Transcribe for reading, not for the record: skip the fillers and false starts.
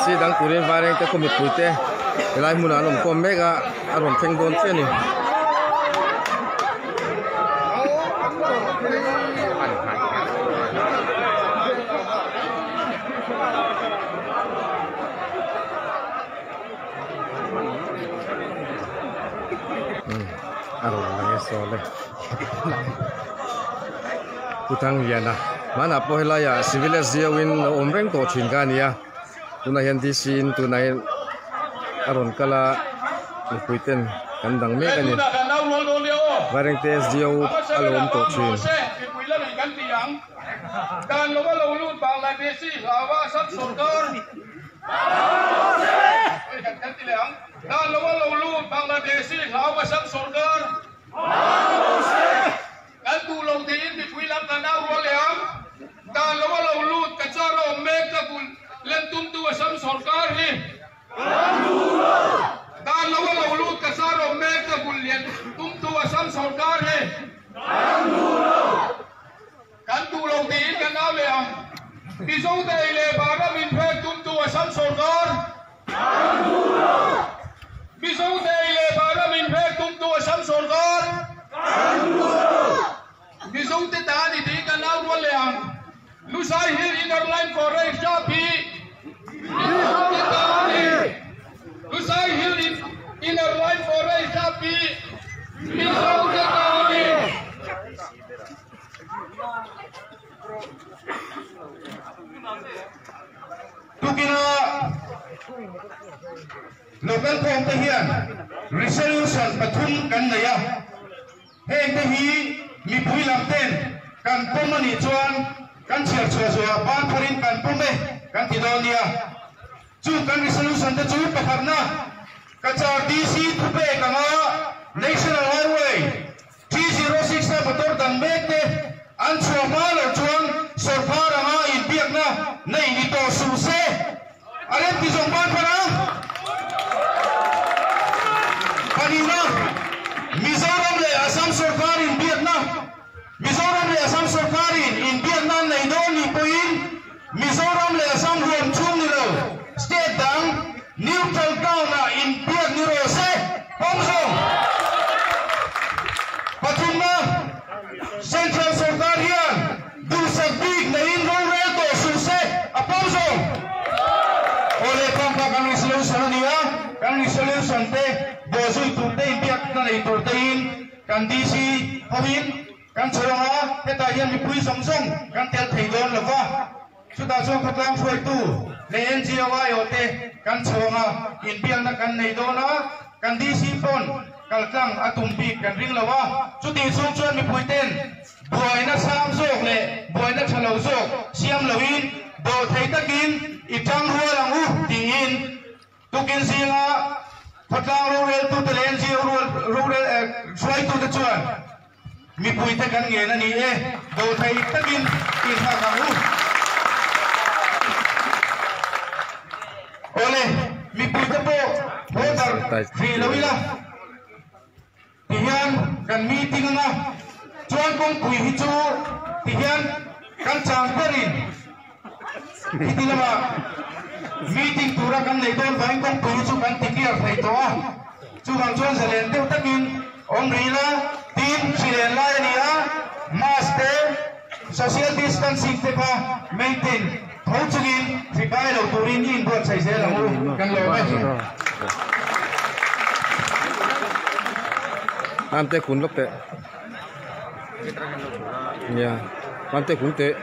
DC dang turin Vairengte khaw mipuite helai hmunah an awm khawm mek a a rawn thleng dawn chiah a ni. A rawn lang e saw le Pu Thangliana hmanah pawh helaiah civil SDO in a awm reng tawh thin kha a ni a tunah hian DC in tunah hian a rawn kal a mipui ten kan dang mek a ni Vairengte SDO a lo awm tawh thin. Dan lo a lo lut Bangladeshi hlau Assam sorkar kan duh lo tiin mipui lam kan au rual leh ang. Dan lo a lo lut ka char a awm mek ka bul len tumtu Assam sorkar hi Dan lo a lo lut ka char a awm mek ka bul lian tumtu Assam sorkar hi Kan duh lo tiin kan au leh ang. Mizo te ei leh bar ram inphek tumtu Assam sorkar Kan duh lo. Mizo te ei leh bar ram inphek tumtu Assam sorkar Kan duh lo. Mizo te ta a ni tiin kan au rual leh ang. Lusai Hill Inner Line Forest Shop hi Mizo te ta a ni. Lusai Hill Inner Line Forest Shop hi Mizo te ta a ni. Tukina local khawm te hian resolution pathum kan nei a, heng te hi mipui lam ten kan pawm a nih chuan kan chhiar chhuah zuah ban pharin kan pawm e kan ti dawn nia. Chung kan resolution te chu pakhatna Cachar DC thupek anga National Highway 306 a motor dang mek te an chhuah hma loh chuan sawrkar anga inbiakna nei ni tawh suh se. A rem ti zawng ban phan a. Pahnihna, Mizoram leh Assam sawrkar inbiakna Mizoram leh Assam sawrkarin inbiakna an nei dawn nih pawhin Mizoram leh Assam huam chhung ni lo state dang neutral ground-ah inbiak ni rawh se, pawm zawng. Pathumna, Central sawrkar hian duhsak bik neiin rorel tawh suh se, a pawm zawng. Aw le, kawngka kan resolution a ni a, kan resolution te bawhzui tur te inbiakna nei tur tein Kan DC hoin kan chho ang a, hetah hian mipui zawng zawng kan tel thei dawn lo va, chutah chuan khawtlang hruaitu leh NGO aiawh te kan chho ang a, inbiakna kan nei dawn a, kan DC pawn kaltlang a tum bik kan ring lo a, chutih chhung chuan mipui ten buaina sang zawk leh buaina tha lo zawk siam loin dawhthei takin i tang rual ang u tiin Tukin zinga khawtlang roreltute leh NGO rorel hruaitute chuan mipuite kan ngen a ni e, dawhthei takin inhak ang u. Awle, mipuite pawh haw darh hrih lo ila. Tihian kan meeting anga chuan kawngpui hi chu tihian kan chang berin heti lamah meeting tura kan neih dawn vangin kawngpui hi chu kan ti clear thei tawh a, chuvang chuan zalen deuh takin awm rih ila tin hrilen lai a ni a, mask te social distancing te kha maintain tho chungin hri kai lo turin i inbuatsaih zel ang u kan lawm e. Ante kun lawk teh. Nia. Ante kun teh.